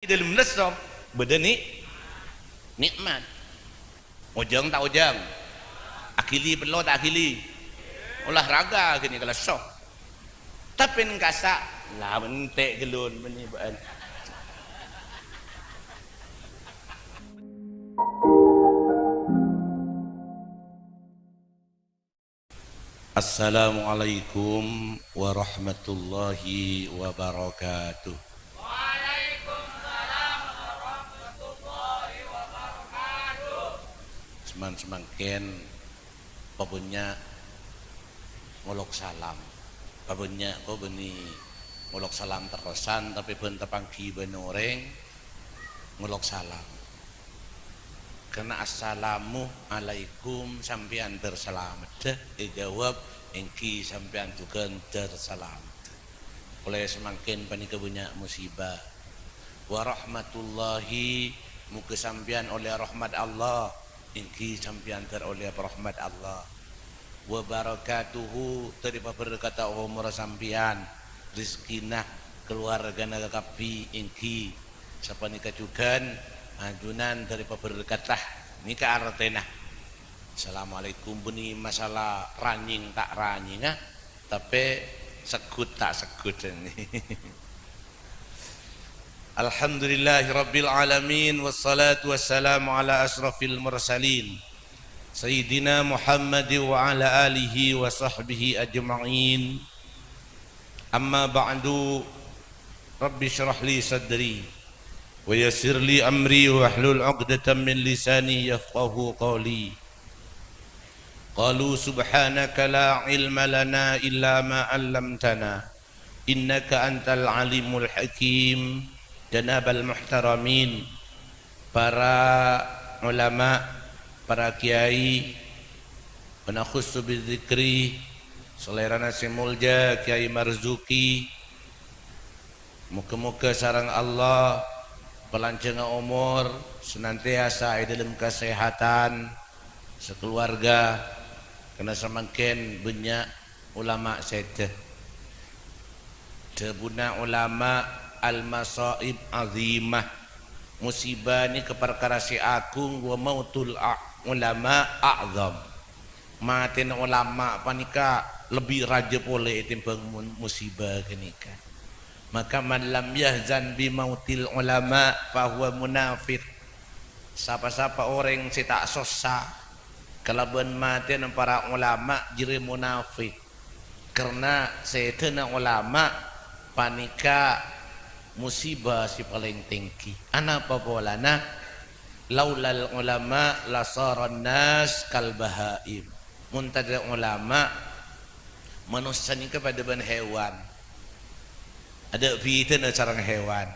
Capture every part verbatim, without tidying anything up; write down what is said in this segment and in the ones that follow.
Dâlem lesso bâdâ ni-, nikmat. Ojhâng ta' ojhâng? Aghili pello ta' aghili? Olahraga ghânèka lesso. Tapè neng kassa', la mentè' ghâllu bânnè bâ'ân. Assalamualaikum warahmatullahi wabarakatuh. Waalaikumsalam warahmatullahi wabarakatuh. Seman-, semangkèn pabânnya' ngolok salam. Pabânnya' ko' bânnè ngolok salam terrosan, tapè bân tapangghi bân orèng ngolok salam. Karna "Assalamu alaikum, sampèyan dâr salameddhâ?" èjâwâb, "Èngghi, sampèyan jhughân dâr salameddhâ." Polè samangkèn panèka bânnya' musibah. "Wa rahmatullahi, moghâ sampèyan ollè rahmat Allah." "Èngghi, sampèyan dâr ollè rahmat Allah." "Wa barakatuhu, dâri pabherkadhâ omorra sampèyan, rejekkèna, kalowarghâna kabbhi." "Èngghi, sapanèka jhughân ajunan dâri pabherkadhâ." Nèka artèna. Assalamualaikum bânnè masalah ranyèng ta' ranyènga, tapè segghut ta' segghut. Alhamdulillahirabbil alamin, wassalatu wassalamu ala asyrafil mursalin, Sayyidina Muhammad wa ala alihi wa sahbihi ajma'in. Amma ba'du, Rabbi syrah li sadri, wa yassir li amri, wahlul 'uqdatam min lisani yafqahu qawli. Qalu subhanaka la ilma lana illa ma 'allamtana, innaka antal alimul hakim. Janabal muhtaramin, para ulama, para kiai, wa nakhussu bidzikri, salèrana sè molja Kiai Marzuki. Moghâ-moghâ sareng Allah palanjhângnga omor, senantiasa è dâlem kasehatan, sakalowarga, karna samangkèn bânnya' ulama sèdhâ. Dhâbuna ulama, "Al-masaib azimah." Musibah nèka parkara sè agung, "wa mautul a-, ulama a'zam." Matèna ulama panèka lebbi rajâ polè ètèmbhâng mu-, musibah ghânèka. Maka, "Man lam yahzan bi mautil ulama fahuwa munafiq." Sapa-sapa orèng sè ta' sossa kalabân matèna para ulama, jârèya munafik. Karna sèdhâna ulama panèka musibah sè palèng tèngghi. Anapa polana? "Laulal ulama lasaran nas kal bahaim." Mon tadâ' ulama, manossa nèka padâ bân hèwan. Adâ' bhidhâna sareng hèwan.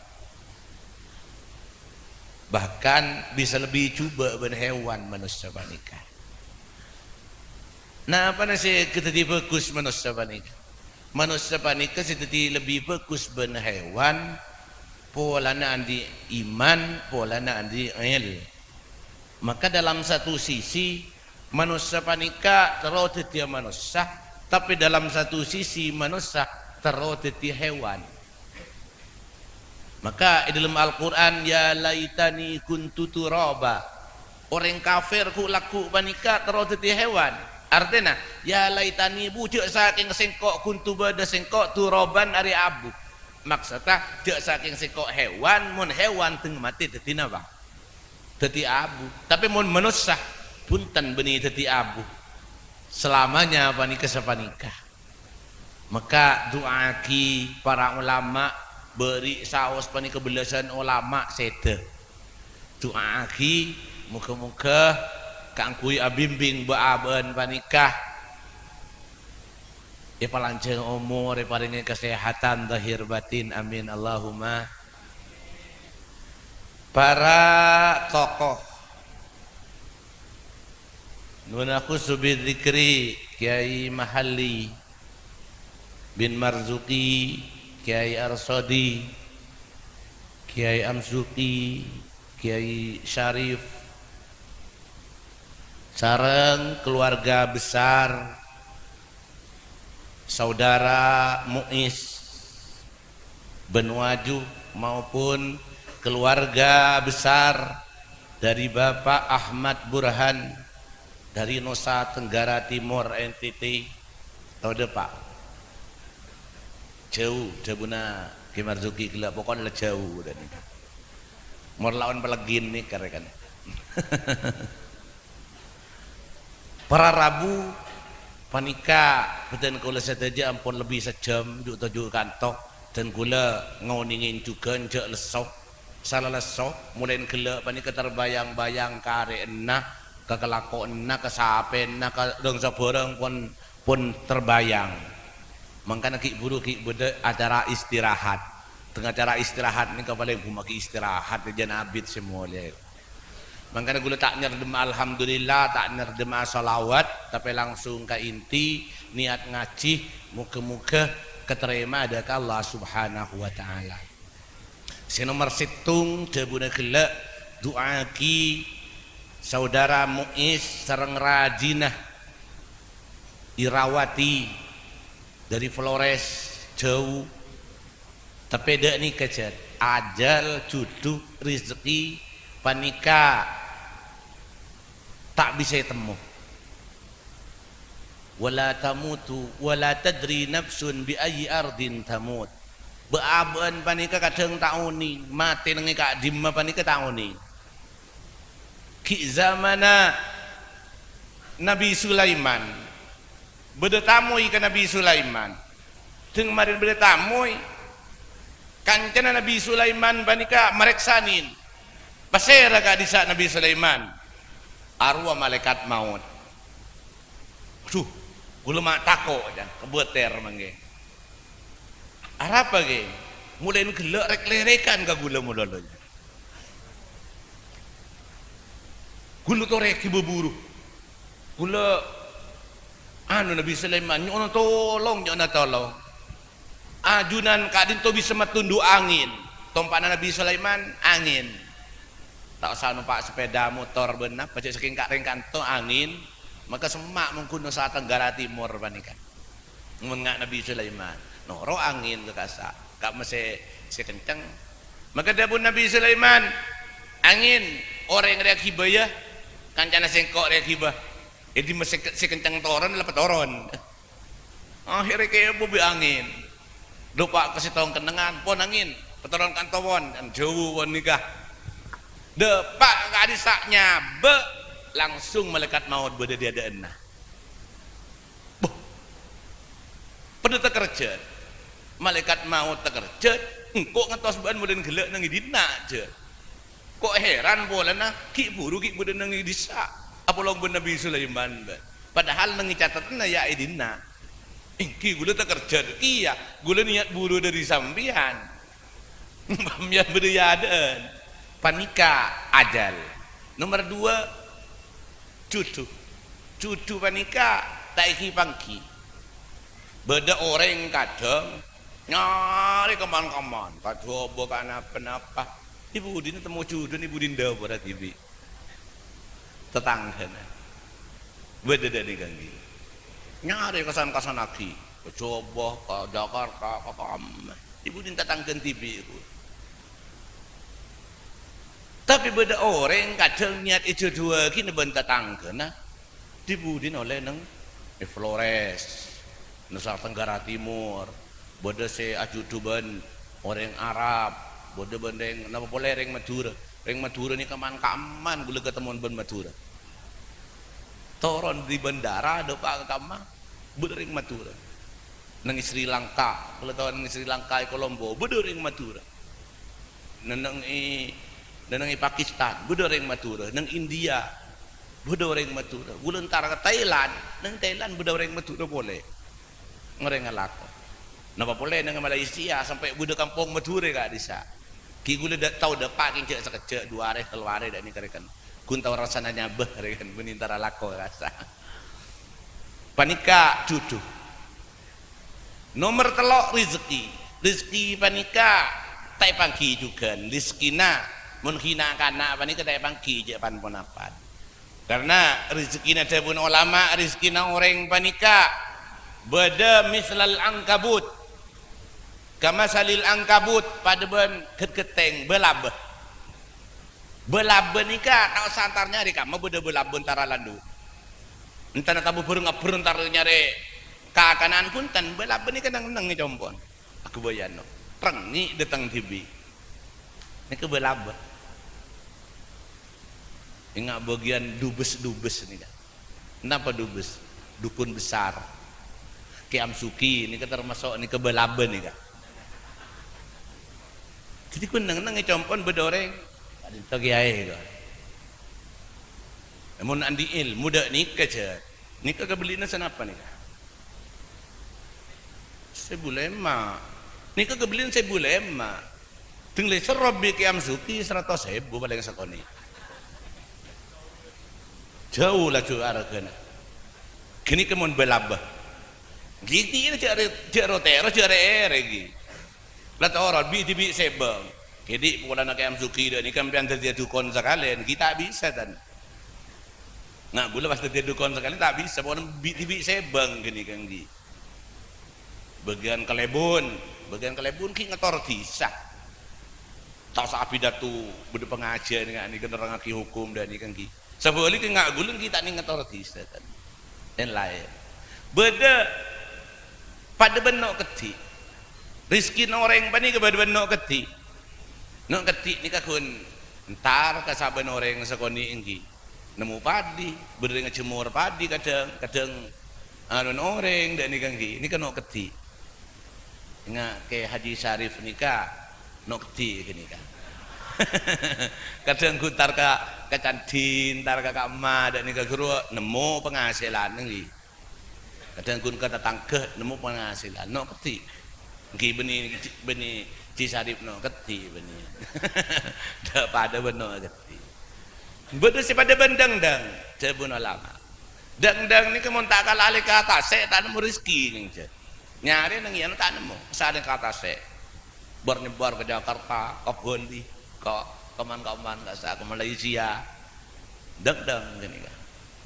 Bahkan bisa lebbi jhubâ' bân hèwan manossa panèka. Napana sè kadhâddhi bhâghus manossa panèka? Manossa panèka sè dhâddhi lebbi bhâghus bân hèwan, polana andi' iman, polana andi' èl-, Maka dalam satu sisi, manossa panèka terro dhâddhiyâ manossa, tapè dalam satu sisi manossa terro dhâddhi hèwan. Maka è dâlem Al-Qur'an, "Ya laitani kuntu turaba." Orèng kafir ghu-lagghu panèka terro dhâddhi hèwan. Artèna, "Ya laitani bu jhâ' sakèng sèngko' kuntu bâdâ sèngko' turaban arè abu." Maksodda, jhâ' sakèng sèngko' hèwan, mon hèwan tèng matè dhâddhi napa? Dhâddhi abu. Tapè mon manossa, bhunten bânnè dhâddhi abu. Salamanya panèka sapanèka. Maka du'aaghi para ulama, bâri' saos panèka bellasan ulama sèdhâ. Du'aaghi, moghâ-moghâ kaangghuy abimbing bâ'-abâ'ân panèka. Èpalanjhâng omor, èparèngè kasehatan zahir batin. Amin, Allahumma. Para tokoh. Wa nakhussu bidzikri Kiai Mahalli bin Marzuki, Kiai Arsodi, Kiai Amzuki, Kiai Syarif, sareng keluarga besar Saudara Muiz Banuaju maupun Keluarga besar dari Bapak Ahmad Burhan dari Nusa Tenggara Timur, N T T. Tao dâ', Pak? Jhâu, dhâbuna Kè Marzuki ghellâ', pokokna la jhâu, dhâ' nèka. Mor laon pèlèghin nèka, rèkan. Para rabu, panèka bhâdhân kaulâ sadhâjâ ampon lebbi sajhâm ju'-toju' kanto, dân kaulâ ngonèngè jhughân jhâ' lesso. Sala lesso, molaèn ghellâ' panèka terbayang-bayang ka arè'na, ka kalakowanna, ka sapèna, ka rèng sabhârâng pon, pon terbayang. Mangkana ghi' buru ghi' bâdâ acara istirahat. Tengah acara istirahat nèka palèng bhumaghi istirahat ka jân abit sè molè. Mangkana ghulâ ta' nyerrem alhamdulillah, ta' nyerrem shalawat, tapè langsung ka inti, niat ngajhi, moghâ-moghâ katarèma dâ' ka Allah Subhanahu wa Ta'ala. Sè nomer sèttong, dhâbuna ghellâ', du'aaghi Saudara Muiz sareng rajina Irawati dâri Flores, jhâu. Tapè dâ' nèka, jhât, ajhâl, jhudhu, rejhekkè panèka ta' bisa ètemmo. "Wa la tamutu, wa la tadri nafsun bi ayyi ardin tamut." Bâ'-abâ'ân panèka kadhâng ta' onèng, matè neng è ka'dimma panèka ta' onèng. Ghi' zamanna Nabi Sulaiman, bâdâ tamoy ka Nabi Sulaiman. Dâng marèn bâdâ tamoy, kancana Nabi Sulaiman panèka marèksanè, "Pasèra ka'dhissa' Nabi Sulaiman?" "Arowa malaèkat maot." "Adhu, ghulâ ma' tako'," jâ', "kabâtèr mangkèn." "Arapa, Kè?" "Molaèn ghellâ' rèk-lèrèkan ka ghulâ malolo." "Ghulâ torè ghibâ buru. Ghulâ, anu, Nabi Sulaiman nyo'ona tolong, nyo'ona tolong. Ajunan ka'dinto bisa matondhu' angèn." Tompa'na Nabi Sulaiman, angèn. Ta' osa nompa' sepèda motor bân napa, jhâ' sakèng ka-, rèng kanto angèn, maka semma' mongghu Nusa Tenggara Timur panèka. Mon nga' Nabi Sulaiman, noro' angèn ka kassa', ka' mè' sè, sè kenceng. Maka dhâbuna Nabi Sulaiman, "Angèn, orèng rèya ghibâ, yâ, kancana sèngko' rèya ghibâ. È dimma sè, sè kenceng toron, la patoron." Akhèrra kèbâ bi' angèn. Dâpa' ka sèttong kennengngan, "Pon angèn, patoron kanto pon," kan jhâu pon nèka. Dâpa' ka'dhissa' nyabâ', langsung malaèkat maot bâdâ è adâ'na. Bâh, padâ takerjhât. Malaèkat maot takerjhât, "Engko' ngantos bâ'na molaèn ghellâ' neng è dinna', jhâ'. Ko' heran polana, ghi' buru ghi' bâdâ neng è dissa', apolong bân Nabi Sulaiman, bâ'. Padahal neng è catatanna yâ è dinna'. Èngghi ghulâ takerjhât kèya, ghulâ niat buru dâri sampèyan." Sampèyan bâdâ è adâ'na. Panèka ajhâl. Nomer dua, jhudhu. Jhudhu panèka ta' èghi-pangghi. Bâdâ orèng kadhâng nyarè kaman-kaman, kajhubâ ka napa-napa. È budina temmo jhudhuna, è budina dâpora dhibi'. Tatangghâna. Bâdâ dâ' nèka èngghi. Nyarè kasan-kasan aghi. Ka Jhubâ, ka Jakarta, ka kamma. È budina tatangghâna dhibi' ghu. Tapè bâdâ orèng kadhâng niat èjhudhuwâghi bân tatangghâna. È budina ollè neng è Flores, Nusa Tenggara Timur. Bâdâ sè ajhudhu bân orèng Arab, bâdâ bân rèng, napa polè rèng Madhurâ. Rèng Madhurâ nèka man-kaman ghulâ katemmo bân Madhurâ. Toron dâri bhândhârâ dâpa' ka kamma, bâdâ rèng Madhurâ. Neng Sri Lanka, ghulâ tao neng Sri Lanka è Colombo, bâdâ rèng Madhurâ. Neng, neng è, neng è Pakistan, bâdâ rèng Madhurâ. Neng India, bâdâ orèng Madhurâ. Ghulâ entar ka Thailand, neng Thailand bâdâ orèng Madhurâ polè. Ngorèng alako. Napa polè neng Malaysia sampè' bâdâ kampong Madhurâ ka'dhissa'. Ghi' ghulâ dâ-, tao dâpa' kèng jhâ' sakejjhâ', duwâ arè, tello arè dâ' nèka rèken. Ghun tao rassana nyabâ rèken, bân entar alako kassa'. Panèka jhudhu. Nomer tello', rejhekkè. Rejhekkè panèka ta' èpangghi jhughân. Rejhekkèna, mon ghi' na'-kana' panèka ta' èpangghi jhâ' pan-ponapan. Karna rejhekkèna, dhâbuna olama, rejhekkèna orèng panèka bâdâ mislal ankabut. Kamasalil ankabut, padâ bân ghet-ghettèng, bâlâbâ. Bâlâbâ nèka ta' osa entar nyarè kamma bâdâ bâlâbâ entar alandu. Entana tabu bhâr-ngabbhâr entar nyarè kakanan bhunten, bâlâbâ nèka neng-enneng è compo'na. Aghâbây ano, rengngè' dâteng dhibi'. Nèka bâlâbâ. Enga' bâgiyân dubes-dubes nèka. Napa dubes? Dukun besar. Kè Amsuki nèka termasuk nèka bâlâbâ nèka. Dhâddhi ghun neng-enneng è compo'na bâdâ orèng, "Ka'dinto kèyaè," kok. Mon andi' èlmo dâ' nèka, jhâ'. Nèka kabellina sanapa nèka? Sèbu lèma'. Nèka kabellina sèbu lèma'. Dâng lèsèr robbhi Kè Amsuki saratos èbu palèng sakonè'. Jhâu laju arghâna. Ghânèka mon bâlâbâ. Ghi' tèra jhâ' rè-, jhâ' ro-tèro, jhâ' rè-èrè ghi. La toron bi'-dhibi' sèbâng. Kèdhi' polana Kè Amsuki dâ' nèka sampèyan dhâddhiyâ dukon sakalèyan, ghi' ta' bisa, tan. Nga' ghulâ pas dhâddhiyâ dukon sakalèyan ta' bisa, polana bi'-dhibi' sèbâng ghânèka ghi. Bâgiyân kalèbun, bâgiyân kalèbun ghi' ngator dhisa. Ta' osa apidato bâdâ pangajhiyân nga' nèka nerrangngaghi hokom dâ' nèka ghi. Sabhâligghâ nga' ghulâ ghi' ta' nèng ngator dhisa, tan. Èn laèn. Bâdâ padâ bân no' keddhi'. Rejhekkèna orèng panèka padâ bân no' keddhi'. No' keddhi' nèka ghun entar ka sabâna orèng sakonè' ènggi. Nemmo padi, bâdâ rèng ajhemmor padi kadhâng, kadhâng anona orèng dâ' nèka ènggi. Nèka no' keddhi'. Enga' Kè Haji Syarif nèka no' keddhi' ghânèka. Kadhâng ghun entar ka, ka candhi, entar ka kamma dâ' nèka ghuru nemmo pangasèlan ènggi. Kadhâng ghun ka tatangghâ nemmo pangasèlan, no' keddhi'. Ènggi bânnè, bânnè Ji Syarif no' keddhi' bânnè. Dâ' padâ bân no' keddhi'. Bâdâ sè padâ bân dângdâng, dhâbuna ulama. Dângdâng nèka mon ta' kala alè ka tasè', ta' nemmo rejhekkè, neng, jhâ. Nyarè neng iyâ ta' nemmo, salèng ka tasè'. Bâr-nyebbâr ka Jakarta, ka Bali, ka, ka man-kaman, ka sa-, ka Malaysia. Dângdâng ghânèka.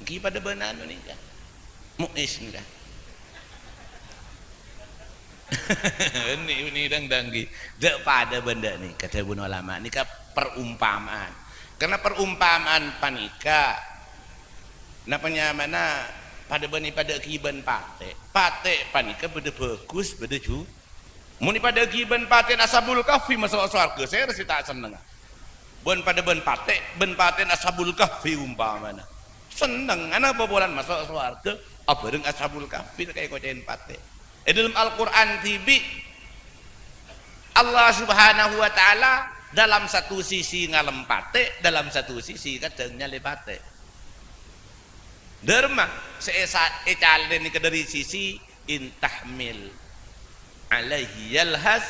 Ènggi padâ bân anu nèka. Muis nèka. Bânnè, bânnè dângdâng ghi. Dâ' padâ bân dâ' nèka, dhâbuna ulama. Nèka perumpamaan. Karna perumpamaan panèka, napa nyamana padâ bân, padâ èghi bân patè'. Patè' panèka bâdâ bhâghus, bâdâ ju-, Mon èpadâ'aghi bân patè'na Ashabul Kahfi maso' sowarghâ, sèra sè ta' sennengnga? Bân padâ bân patè', bân patè'na Ashabul Kahfi ompamana. Senneng, anapa polana maso' sowarghâ abhâreng Ashabul Kahfi, ta' kèng kocè'en patè'. È dâlem Al-Qur'an dhibi', Allah Subhanahu wa Ta'ala dalam satu sisi ngalem patè', dalam satu sisi kadhâng nyalè patè'. Dârma sè èsa-, ècalènè ka dâri sisi in tahmil alaihi yalhas,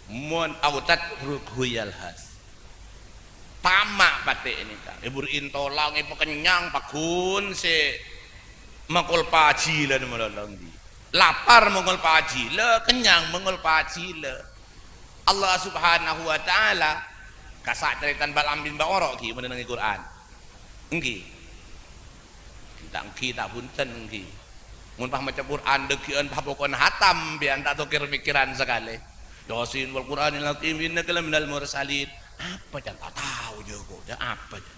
mon au tatrukhu yalhas. Tama' patè' nèka. Èbhuru intolang, èpakennyang, pagghun sè mangkol pajhilâ malolo ènggi. Lapar mangkol pajhilâ, kennyang mangkol pajhilâ. Allah Subhanahu wa Ta'ala, kassa' carètana Bal'am bin Ba'ura ghi, mon neng è Qur'an. Ènggi. Ta' ènggi, ta' bhunten ènggi. Mon pas maca Qur'an, dhâggi'ân pas poko'na hatam, biyân ta' tokèr mèkkèran sakalè. "Yasin wal Qur'anil hakim, innaka laminal mursalin." Apa, can? Ta' tao, jhâ' kok, jhâ' apa, can?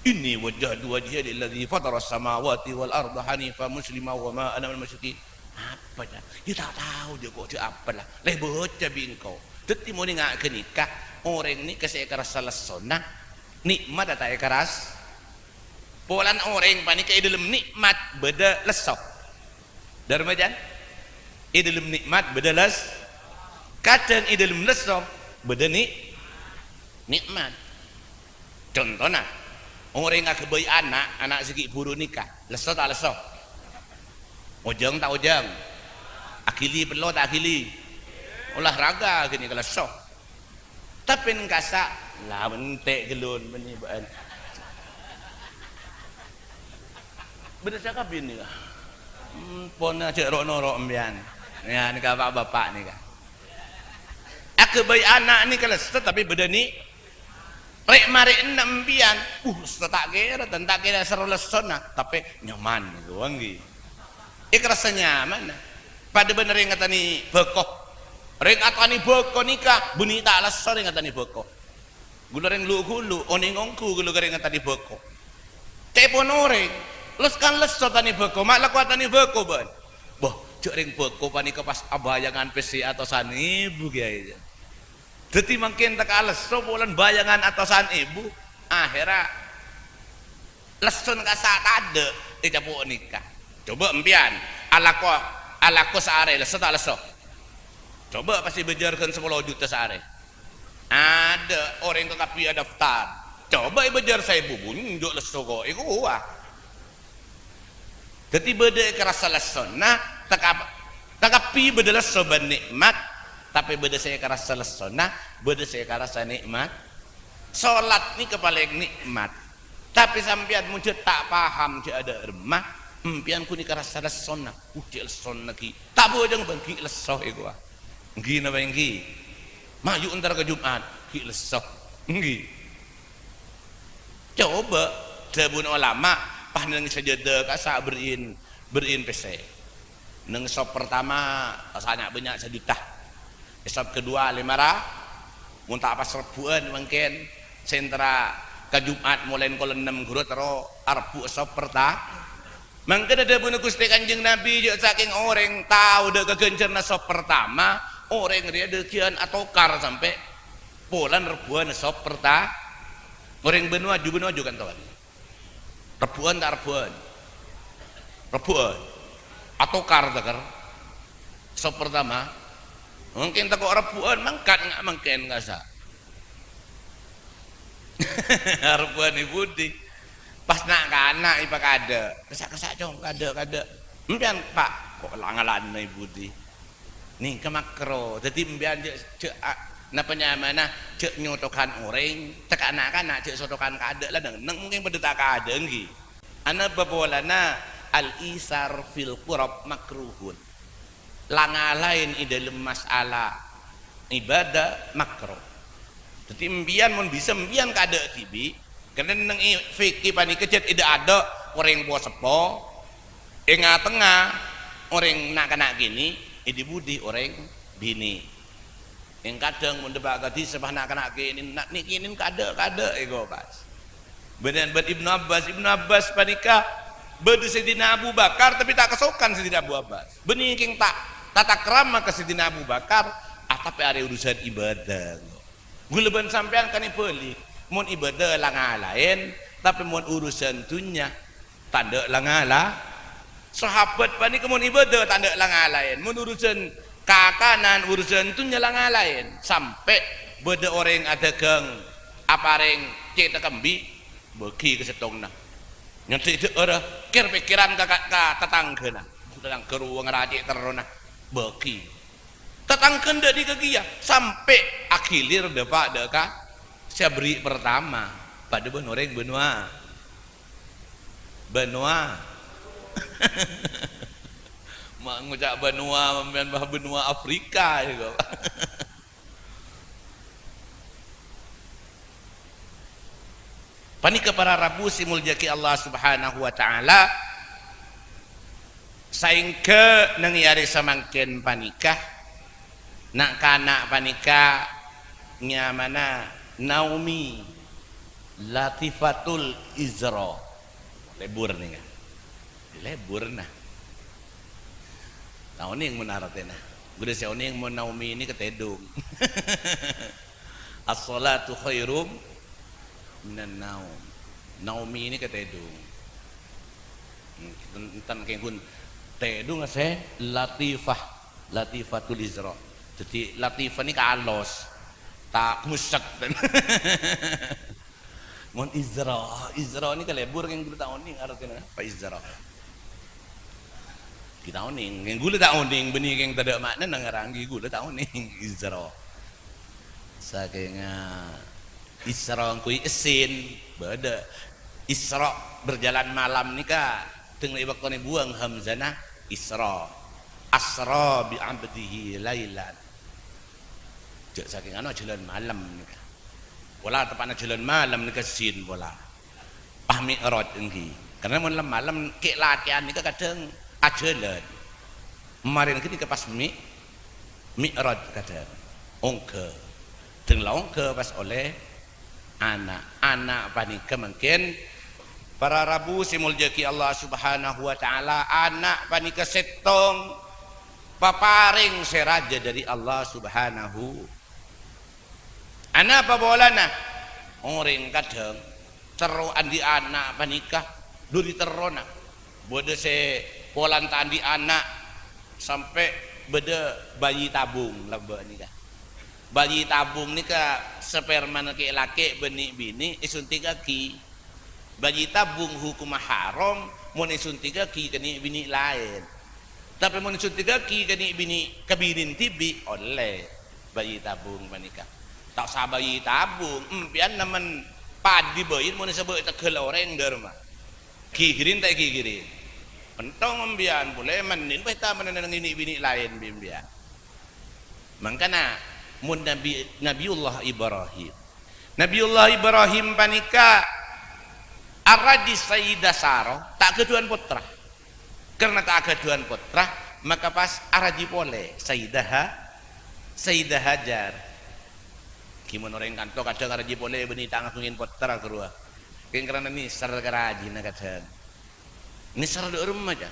"Inni wajjahtu wajhiya lilladzi fataras samawati wal arda hanifa muslima wa ma ana minal musyrikin." Apa, can? Yâ, ta' tao, jhâ' kok, jhâ' apa la. Lè bâca bi' engko'. Dhâddhi, mon ènga' ghânèka, orèng nèka sè èkarassa lessona, nè'mat ta' èkaras-, Polana orèng panèka è dâlem nè'mat bâdâ lesso. Dârma, can? È dâlem nè'mat bâdâ les-, kadhâng è dâlem lesso bâdâ nè-, nè'mat. Contona, orèng aghâbây ana', ana' sè ghi' bhuru nèka, lesso ta' lesso? Ojhâng ta' ojhâng? Aghili pello ta' aghili? Olahraga ghânèka lesso. Tapè neng kassa', la ènte' ghâllu bânnè bâ'ân. Bâdâ sakabin nèka. Hmm, pon ajhâ' ro'-noro' empèyan. Yâ, nèka pa'-bapa' nèka. Aghâbây ana' nèka lesso, tapè bâdâ nè-, rè'-marè'na empèyan. Uh, lesso ta' kèra, ta' kèra sèro lessona, tapè nyaman, ghi. Èkarassa nyaman. Padâ bân rèng atanè bhâko. Rèng atanè bhâko nèka bânnè ta' lesso rèng atanè bhâko. Ghulâ rèng lu-ghulu, onèng ongghu ghulâ ghârèng tanè bhâko. Ca'èpon orèng, les kan lesso tanè bhâko, ma' lako tanè bhâko bân. Bâh, jhâ' rèng bhâko panèka pas abhâjângan pèssè atosan èbu, Kèyaè. Dhâddhi mangkèn tekka lesso polana bhâjângan atosan èbu. Akhèrra lessona kassa' tadâ' è capo' nèka. Coba' empèyan, alako, alako saarè, lesso ta' lesso? Coba' pas èbâjâr ghân sapolo juta saarè. Adâ' orèng kakabbhi adaftar. Coba' èbâjâr saèbu, bunjuk lesso ko', èkowa. Dhâddhi bâdâ èkarassa lessona, tekka-, kakabbhi bâdâ lesso bân nè'mat, tapè bâdâ sè èkarassa lessona, bâdâ sè èkarassa nè'mat. Solat nèka palèng nè'mat. Tapè sampèyan mon jhâ' ta' paham jhâ' adâ' remma, empèyan ghun èkarassa lessona. Uh, cè' lessona ghi'. Ta' bhâjâng bân ghi' lesso èkowa. Ènggi napa ènggi? Mayu entar ka Jum'at, ghi' lesso. Ènggi. Coba, dhâbuna ulama, pas neng sajâdâ kassa' berri'in, berri'in pèssè. Neng sop pertama, sanya bânnya' sajuta. È sop kedua, lèma ra-, mon ta' pas rebbhu'ân mangkèn, sè entara ka Jum'at molaè kol ennem ghuru terro arebbhu' sop perta-, Mangkana dhâbuna Ghustè Kanjeng Nabi, jhâ' sakèng orèng tao dâ' kaghânjhârânna sop pertama, orèng rèya dhâgghiyân atokar sampè' polana rebbhuwânna sop perta-, orèng bân waju, bân waju kan towan. Rebbhuwân ta' rebbhuwân? Rebbhuwân. Atokar, tokar. Sop pertama, mangkèn tako' rebbhuwân, mangkat nga-, mangkèn kassa'. Rebbhuwân è budi? Pas na'-kana' èpakadâ'. Kassa'-kassa', Cong, kadâ'-kadâ'. Empèyan, Pa', ko' la-ngalana è budi? Nèka makro. Dhâddhi empèyan jhâ', jhâ', a, napa nyamana, jhâ' nyotokan orèng, tekka na'-kana' jhâ' sotokan kadâ' la neng-enneng mungkin padâ ta' kadâ', ènggi. Anapa polana al-isar fil qurab makruhun. Langalaèn è dâlem mas'ala ibadah makruh. Dhâddhi, empèyan mon bisa, empèyan kadâ' dhibi', karna neng è fikih panèka jhât è dâ'-adâ' orèng po-seppo, è nga-tengnga orèng na'-kana' kènè', è dhi-budhi orèng binè'. Èng kadhâng mon dâpa' ka dhisa, pas na'-kana' kènè', na', nè' kènè' kadâ'-kadâ' èkopas. Bânnè bân Ibnu Abbas, Ibnu Abbas panèka bâdâ Sayyidina Abu Bakar, tapè ta' kasokan Sayyidina Abu Abbas. Bânnè kèng ta', ta' takrama ka Sayyidina Abu Bakar, ah, tapè arè urusan ibadah. Ghulâ bân sampèyan kan èbâli, mon ibadah la ngalaèn, tapè mon urusan dhunnya, tadâ' la ngala-. Sahabat panèka mon ibadah tadâ' la ngalaèn. Mon urusan kakanan, urusan dhunnya la ngalaèn. Sampè' bâdâ orèng adhâghâng aparèng cèthak embi', bâgi ka sèttongnga. Nyandhi dâ'ârâ, kèr-pèkkèran ka, ka, ka tatangghâna. Tatangghâ rowa ngara cè' terrona, bâgi. Tatangghâna dâ' nèka kèya, sampè' aghilèr dâpa' dâ' ka sè aberri' pertama, padâ bân orèng bân wa-, bân wa-, ma' ngoca' bân wa-, mèn bân wa Afrika, ya, kok. Panèka para rabu sè èmoljâ'aghi Allah Subhanahu wa Ta'ala, saèngghâ neng è arè samangkèn panèka, na'-kana' panèka nyamana Naomi Latifatul Izra. Lebur nèka. Lebur, nah. Ta' onèng mon artèna. Ghulâ sè onèng mon Naomi nèka tèdung. As-shalatu khairum minan naum. Naomi nèka tèdung. Hmm, enten, enten kèng ghun tèdung sè latifah. Latifatul Izra. Dhâddhi latifah nèka alos. Ta' ghusek. Mon Izra, Izra nèka lebur kèng ghulâ ta' onèng artèna apa Izra. Ghi' ta' onèng, kèng ghulâ ta' onèng, bânnè kèng tadâ' ma'nana ngarang ghi' ghulâ ta' onèng Izra. Sakènga Isra ngangguy sin, bâdâ. Isra berjalan malam nèka, deng è bâktona èbuwâng hamzana Isra. Asra bi abdihi lailan. Jhâ' sakèng anu, jhâlân malem nèka. Pola teppa'na jhâlân malem nèka sin pola. Pas mi'raj ènggi. Karna mon lem-malem kè'-lakè'an nèka kadhâng ajhâlân. Marèna ghânèka pas mi-, mi'raj kadhâng. Ongghâ. Deng la ongghâ pas ollè Ana', ana' panèka mangkèn para rabu sè èmoljâ'aghi Allah Subhanahu wa Ta'ala, ana' panèka sèttong paparèng sè rajâ dhâri Allah Subhanahu. Anapa polana? Orèng kadhâng terro andi' ana' panèka dhâri terrona. Bâdâ sè polana ta' andi' ana', sampè' bâdâ bayi tabung, lambâ' nèka. Bayi tabung nèka spermana kè'-lakè' bân nè'-binè' èsunti'aghi. Bayi tabung hukumma haram mon èsunti'aghi ka nè'-binè' laèn. Tapè mon èsunti'aghi ka nè'-binè', ka binèna dhibi', ollè bayi tabung panèka. Ta' osa bayi tabung, empèyan nèmmen padi bâi mon èsabâ' tegghâl orèng, Dharma. Ghighiri ta' ghighiri? Pentong empèyan polè, mending pas ta' mennengngi nè'-binè' laèn bi' empèyan. Mangkana, mon Nabi, Nabiullah Ibrahim. Nabiullah Ibrahim panèka arajhi Sayyidah Sarah, ta' ghâdhuwân pottra. Karna ta' ghâdhuwân pottra, maka pas arajhi polè Sayyidah Ha-, Sayyidah Hajar. Ghi mon orèng kanto kadhâng arajhi polè bânnè ta' ngaghungè pottra ghâruwa. Kèng karna nèser ka rajina kadhâng. Nèser dâ' remma, jâ.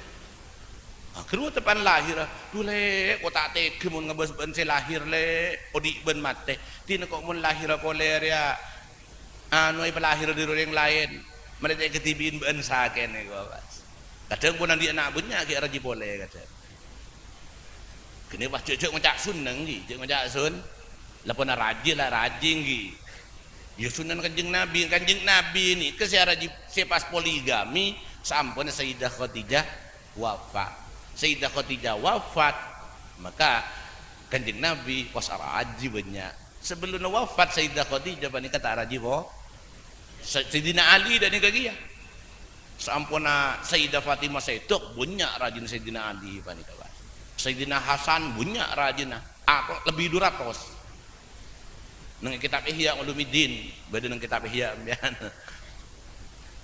Ah, ghâruwa teppa'na lahèr, ah. "Dhu, Lè', ko ta' tegghâ mon ngabâs bâ'na sè lahèr, Lè'. Odi' bân matè. Dina ko' mon lahèr polè rèya, anu, èpalahèr dhâri orèng laèn. Malè ta' èkadhibi'in bâ'na sakèna ko', pas." Kadhâng pon andi' ana' bânnya' ghi' arajhi polè, kadhâng. Ghânèka pas jhâ', jhâ' ngoca' sunnah, ènggi, jhâ' ngoca' sun-, la pon arajhi, la rajhi, ènggi. Ya, sunnah Kanjeng Nabi. Kanjeng Nabi nèka sè arajhi, sè pas poligami, saamponna Sayyidah Khadijah wafat. Sayyidah Khadijah wafat, maka Kanjeng Nabi pas arajhi bânnya'. Sabellunna wafat Sayyidah Khadijah panèka ta' arajhi po-, Sa-, Sayyidina Ali dâ' nèka kèya. Saamponna Sayyidah Fatimah sèdhâk, bânnya' rajina Sayyidina Ali panèka, Pak. Sayyidina Hasan bânnya' rajina, apa, lebbi du ratos. Neng kitab Ihya Ulumuddin, bâdâ neng kitab Ihya empèyan.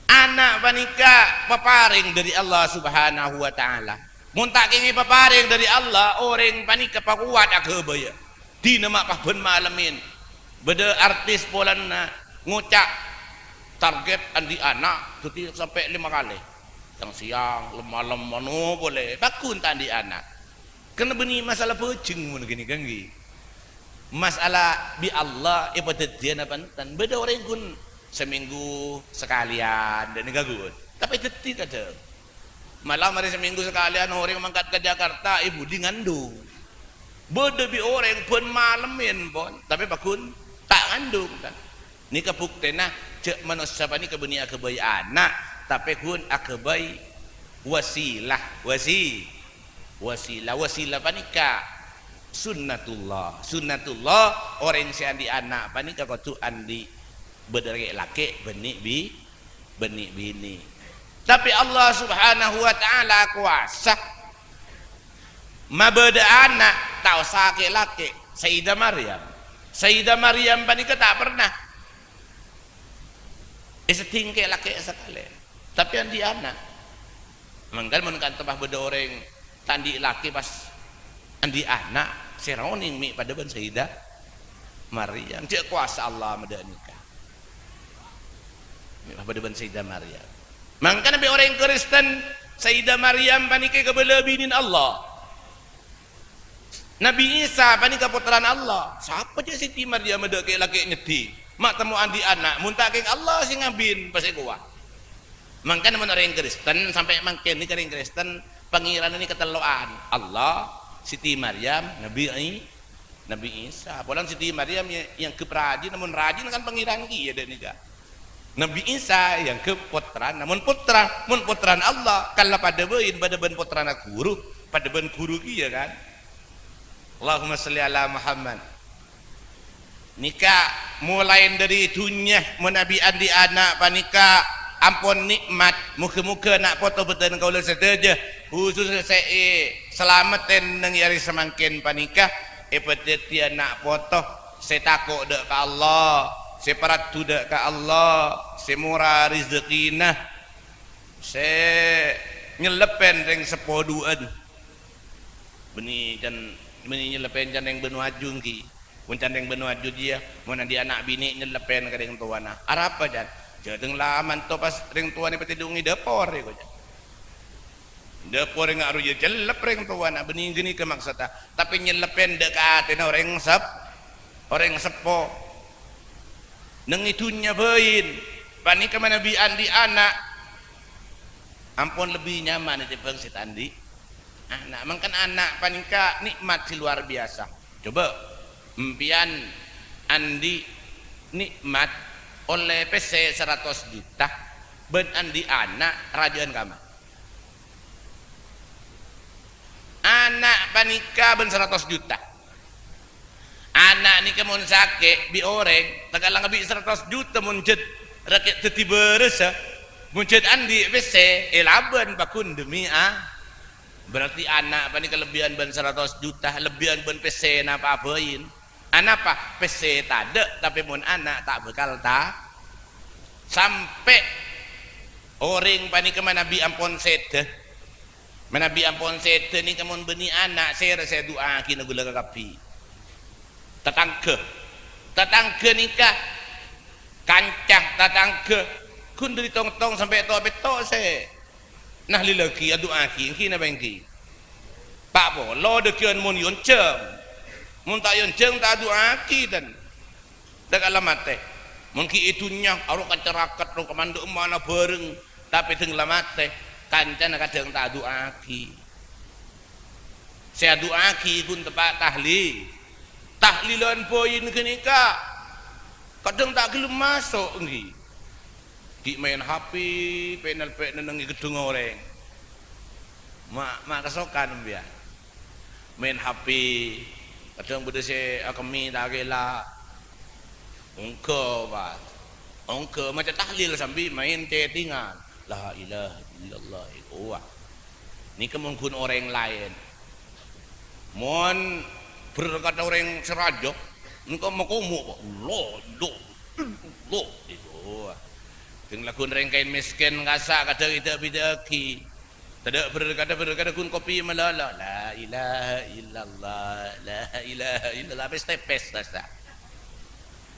Ana' panèka paparèng dhâri Allah Subhanahu wa Ta'ala. Mon ta' kèngèng paparèng dhâri Allah, orèng panèka pakowat aghâbâyâ. Dina ma' pas bân malemmèn. Bâdâ artis polana ngoca' target andi' ana', dhâddhi sampè' lèma kalè. Sèyang-sèyang, lem-malem, mano polè, pagghun ta' andi' ana'. Karna bânnè masalah bhâjheng mon ghânèka, ènggi. Masalah bi' Allah èpadhâddhiyâ napa enten. Bâdâ orèng ghun samènggu sakalèyan, dâ' nèka ghun. Tapè dhâddhi kadhâng. Malah marè samènggu sakalèyan orèng mangkat ka Jakarta, è budi ngandung. Bâdâ bi' orèng bân malemmèn pon, tapè pagghun ta' ngandung, kan. Nèka buktèna jhâ' manossa panèka bânnè aghâbây ana', tapè ghun aghâbây wasilah, wasi-, wasilah, wasilah panèka sunnatullah. Sunnatullah, orèng sè andi' ana' panèka kodhu andi' bâdâ kè'-lakè' bânnè bi-, bânnè binè. Tapè Allah Subhanahu wa Ta'ala kobâsa mabâdâ ana', ta' osa kè'-lakè'. Sayyidah Maryam. Sayyidah Maryam panèka ta' pernah èseddhing kè'-lakè' sakalè. Tapè andi' ana'. Mangkana mon kanto pas bâdâ orèng ta' andi' lakè pas andi' ana', sè ra onèng mè' padâ bân Sayyidah Maryam. Jhâ' kobâsa Allah ma' dâ' nèka. Mè' padâ bân Sayyidah Maryam. Mangkana bi' orèng Kristen, Sayyidah Maryam panèka kabâlâ binèna Allah. Nabi Isa panèka pottrana Allah. Sapa jhâ' Siti Maryam dâ' kè'-lakè' nyeddhi? Ma' temmo andi' ana', mon ta' kèng Allah sè ngabin, pas èkowa. Mangkana mon orèng Kristen, sampè' mangkèn nèka orèng Kristen, pangèranna nèka tello'an. Allah, Siti Maryam, Nabi I-, Nabi Isa. Polana Siti Maryam ya, èangghep rajina, mon rajina kan pangèran kèya dâ' nèka. Nabi Isa èangghep pottrana, mon pottra, mon pottrana Allah, kan la padâ bâi, padâ bân pottrana ghuru, padâ bân ghuru kèya kan. Allahumma shalli ala Muhammad. Nèka molaè dhâri dhunnya, manabi andi' ana' panèka ampon nè'mat. Moghâ-moghâ na' poto bhâdhân kaulâ sadhâjâ, khusus sè èsalameddhi neng è arè samangkèn panèka, èpadhâddhiyâ na' poto sè tako' dâ' ka Allah, sè paraddhu dâ' ka Allah, sè mora rejhekkèna, sè nyelleppèn rèng seppo du'ân. Bânnè can-, bânnè nyelleppèn can rèng bân waju ènggi. Mon can rèng bânnè ajjhâ jiyâ, mon andi' ana' binè' nyelleppèn ka rèng towana. Arapa, Can? Jhâ' dhâng la manto pas rèng towana èpatèdhungè dâpor, èko, Can. Dâpor nga' rowa cellep rèng towana, bânnè ghânèka maksodda. Tapè nyelleppèn dâ' ka atèna orèng sep-, orèng seppo. Neng è dhunnya bhâi, panèka manabi andi' ana', ampon lebbi nyaman ètèmbhâng sè ta' andi' ana'. Mangkana ana' panèka nikmat sè luar biasa. Coba, empèyan andi' nikmat ollè pèssè saratos juta, bân andi' ana' rajâ'ân kamma. Ana' panèka bân saratos juta. Ana' nèka mon sakè' bi' orèng, ta' kala ngabi' saratos juta mon jhât rakè' dhâddhi bârâssa, mon jhât andi' pèssè, èlabân paggun demi a-, berarti ana' panèka lebbiyân bân saratos juta, lebbiyân bân pèssèna pa bhâi. Anapa? Pèssè tadâ', tapè mon ana' ta' bhâkal ta-, sampè' orèng panèka manabi ampon sèdhâ. Manabi ampon sèdhâ nèka mon bânnè ana', sèra sè adu'aaghina ghulâ kakabbhi. Tatangghâ. Tatangghâ nèka kanca tatangghâ. Ghun dhâri tong-tong sampè' to'-petto' sè nahlillaghi, adu'aaghi, èngghi napa èngghi? Pa' polo dhâggi'ân mon èyonjhâng. Mon ta' èyonjhâng, ta' adu'aaghi, dân. Dhâ' kala matè. Mon ghi' è dhunnya, aro' kacarakat, ro' kamandhâ' emma'na bhâreng, tapè dhâng la matè, kancana kadhâng ta' adu'aaghi. Sè adu'aaghi ghun teppa' tahli-, tahlilan bhâi ghânèka. Kadhâng ta' ghellem maso', èngghi. Ghi' maèn H P, pènal-pènal neng è ghedhung orèng. Ma', ma' kasokan, empèyan. Maèn H P, kadhâng bâdâ sè akemmè ta' kèla. Ongghâ, Pak. Ongghâ maca tahlil sambi maèn chattingan. La ilaha illallah, èkowa. Nèka mon ghun orèng laèn. Mon berkata orèng sè rajâ, nèka makomo, Pak. Allah, Allah, Allah, èkowa. Dhâng laghun rèng kaèn mèskèn kassa' kadhâng èdâ'-bidâ'aghi. Tadâ' berkata-berkata ghun kopi malolo. La ilaha illallah, la ilaha illallah. Pès-tèpès rasa.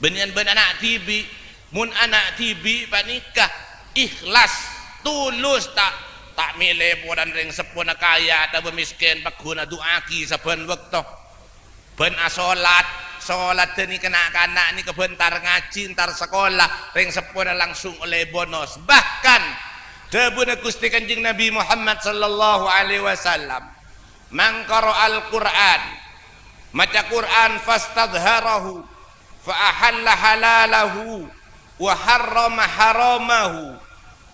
Bânnè bân ana' dhibi', mon ana' dhibi' panèka ikhlas, tulus, ta', ta' mèlè polana rèng seppona kaya atabâ mèskèn, paggun adu'aaghi sabbhân bâkto. Bân asolat, solat dhâni na'-kana' nèka bân tar ngajhi, entar sakola, rèng seppona langsung ollè bonos. Bahkan, dhâbuna Ghustè Kanjeng Nabi Muhammad sallallahu alaihi wasallam, "Man qara'al Qur'an," maca Qur'an, "fastadhharahu, fa ahalla halalahu, wa harrama haramahu,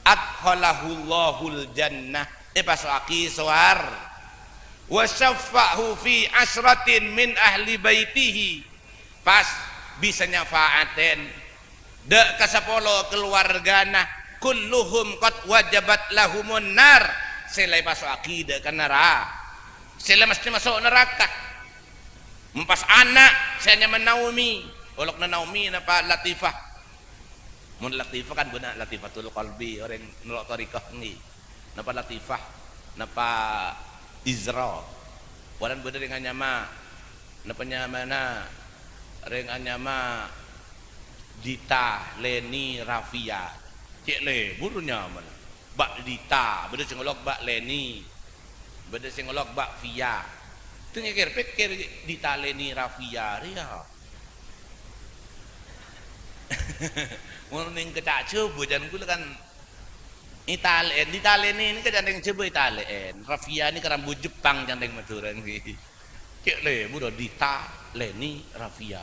adkhalahullahu jannah," èpaso'aghi sowar-, "wa syafa'ahu fi asyratin min ahli baitihi," pas bisa nyafa'aten dâ' ka sapolo kaluwargana, "kulluhum qad wajabat lahumun nar," sè la èpaso'aghi dâ' ka nara-, sè la mesthè maso' naraka. Mon pas ana' sè anyama Naomi, olokna Naomi napa Latifah? Mon Latifah kan bâdâ Latifatul Qalbi, orèng noro' thariqah, èngghi. Napa Latifah? Napa Izra? Polana bâdâ rèng anyama, napa nyamana? Rèng anyama Dita Leni Rafia. Cè' lebur nyamana. Bâ' Dita, bâdâ sè ngolok Bâ' Leni. Bâdâ sè ngolok Bâ' Fia. Tèngèkèr-pèkkèr Dita Leni Rafia rèya. Mon neng kacak Jhâbâ, can ghulâ kan ètalè'èn, Dita Leni nèka can rèng Jhâbâ ètalè'èn. Rafia nèka rambut Jepang can rèng Madhurâ, èngghi. Cè' lebur Dita Leni Rafia.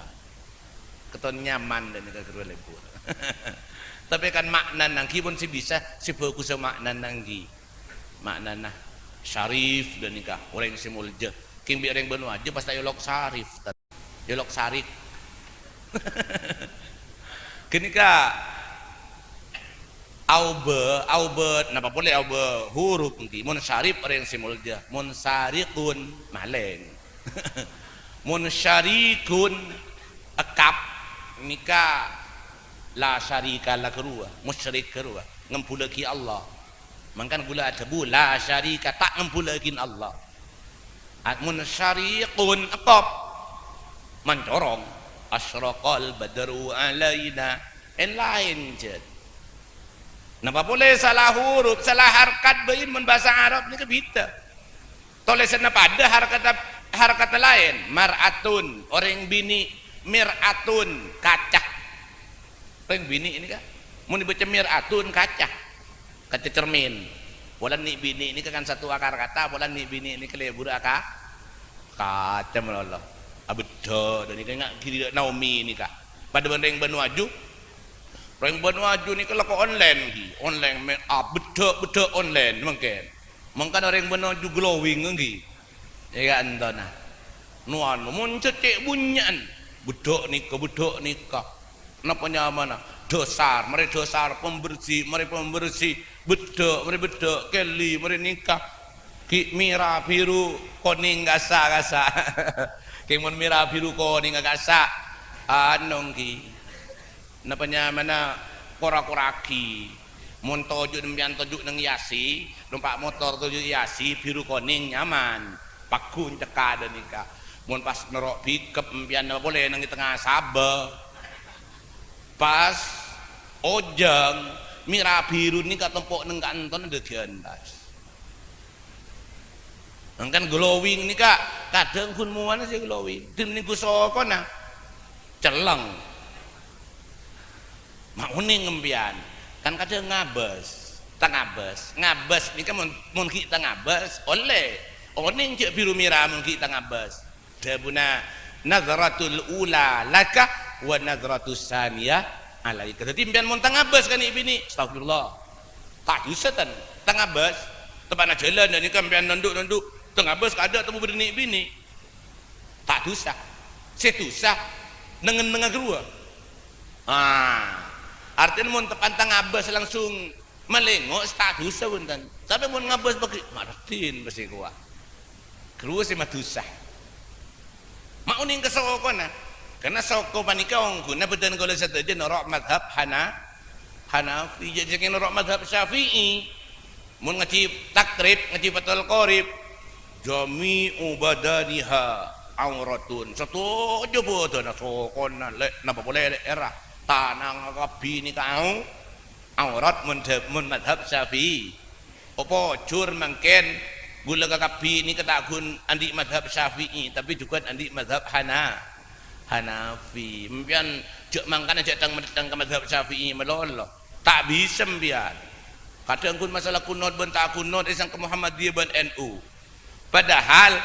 Katon nyaman dâ' nèka ghâruwa lebur. Tapè kan ma'nana èngghi pon sè bisa, sè bhâghussa ma'nana èngghi. Ma'nana syarif dâ' nèka, orèng sè molja. Kèng bi' rèng bân wajib pas ta' èolok syarif. Èolok sarik. Ghânèka aobâ, aobâ, napa polè aobâ huruf èngghi? Mon syarif orèng sè molja, mon sariqun malèng. Mon syarikun ekap nèka la syarika la ghâruwa, musyrik ghâruwa, ngembulâghi Allah. Mangkana ghulâ adhâbu, "La syarika," ta' ngembulâghin Allah. At-, mon syariqun, ekop, mancorong. Asyraqal badru alaina. En laèn, jhât. Napa polè sala hurup, sala harkat bâi mon bhâsa Arab nèka bhidhâ. Tolèsanna padâ, harkatta, harkatta laèn. Mar'atun, orèng binè'. Mir'atun, kaca. Orèng binè' nèka, mon èbâca mir'atun, kaca. Kaca cermin. Polana nè' binè' nèka kan satu akar kata, polana nè' binè' nèka lebur aka-, kaca malolo. Abeddhâ' dâ' nèka nga' ghi' dâ' Naomi nèka. Padâ bân rèng Bânuaju. Rèng Bânuaju nèka lako online ghi. Online me-, abeddhâ'-beddhâ' online mangkèn. Mangkana rèng Bânuaju glowing ghi. È ka'antona. Nu anu, mon cè'-cè' bunnya'an. Beddhâ' nèka, beddhâ' nèka. Napa nyamana? Dasar, marè dasar, pembersih, marè pembersih, beddhâ', marè beddhâ', kèli, marè nèka. Ghi' mèra, biru, konèng, kasa', kasa'. Kèng mon mèra, biru, konèng, kasa'. Anu ghi. Napa nyamana? Kora-koraghi. Mon toju' sampèyan toju' neng Yasi, nompa' motor toju' Yasi, biru konèng, nyaman. Paggun cekka' dâ' nèka. Mon pas noro' bikep, sampèyan napa polè neng tengnga Sabâ. Pas ojhâng, mèra biru nèka tompo' neng ka'antona dâddhiyân pas. Mangkana glowing nèka kadhâng ghun mowana sè glowing. Dhin nèngghu sokona celleng. Ma' onèng sampèyan, kan kadhâng ngabâs, tangabâs. Ngabâs nèka mon, mon ghi' tangabâs, ollè. Onèng jhâ' biru mèra mon ghi' tangabâs. Dhâbuna, "Nazratul ula laka wa nazratus saniyah alaika." Dhâddhi, sampèyan mon tangabâs ka nè' binè', astagfirullah. Ta' dhusa, tan. Tangabâs. Teppa'na jhâlân, dâ' nèka sampèyan nondhu'-nondhu'. Tangabâs kadâ' tembhu bâdâ nè' binè'. Ta' dhusa. Sè dhusa, neng-ennengnga ghâruwa. Ah, artèna mon teppa'na tangabâs langsung malengo', sè ta' dhusa, bhunten. Tapè mon ngabâs paghi', maraddhin pastè kowa. Ghâruwa sè madhusa. Ma' onèng ka sokona. Karna soko panèka ongghuna bhâdhân kaulâ sadhâjâ noro' madhab Hana-, Hanafi. Jhâ' sakèng noro' madhab Syafi'i. Mon ngajhi Takrib, ngajhi Fathul Qorib, "Jami'u badaniha auratun." Sadhâjâ bhâdhânna sokona, lè', napa polè lè', èra. Tanangnga kabbhi nèka au-, aurat mon dhâ-, mon madhab Syafi'i. Apa jur mangkèn ghulâ kakabbhi nèka ta' ghun andi' madhab Syafi'i, tapè jhughân andi' madhab Hana-, Hanafi. Sampèyan jhâ' mangkana jhâ' tang-, tang ka madhab Syafi'i malolo. Ta' bisa sampèyan. Kadhâng ghun masalah kunut bân ta' kunut, è sangka Muhammadiyah bân N U. Padahal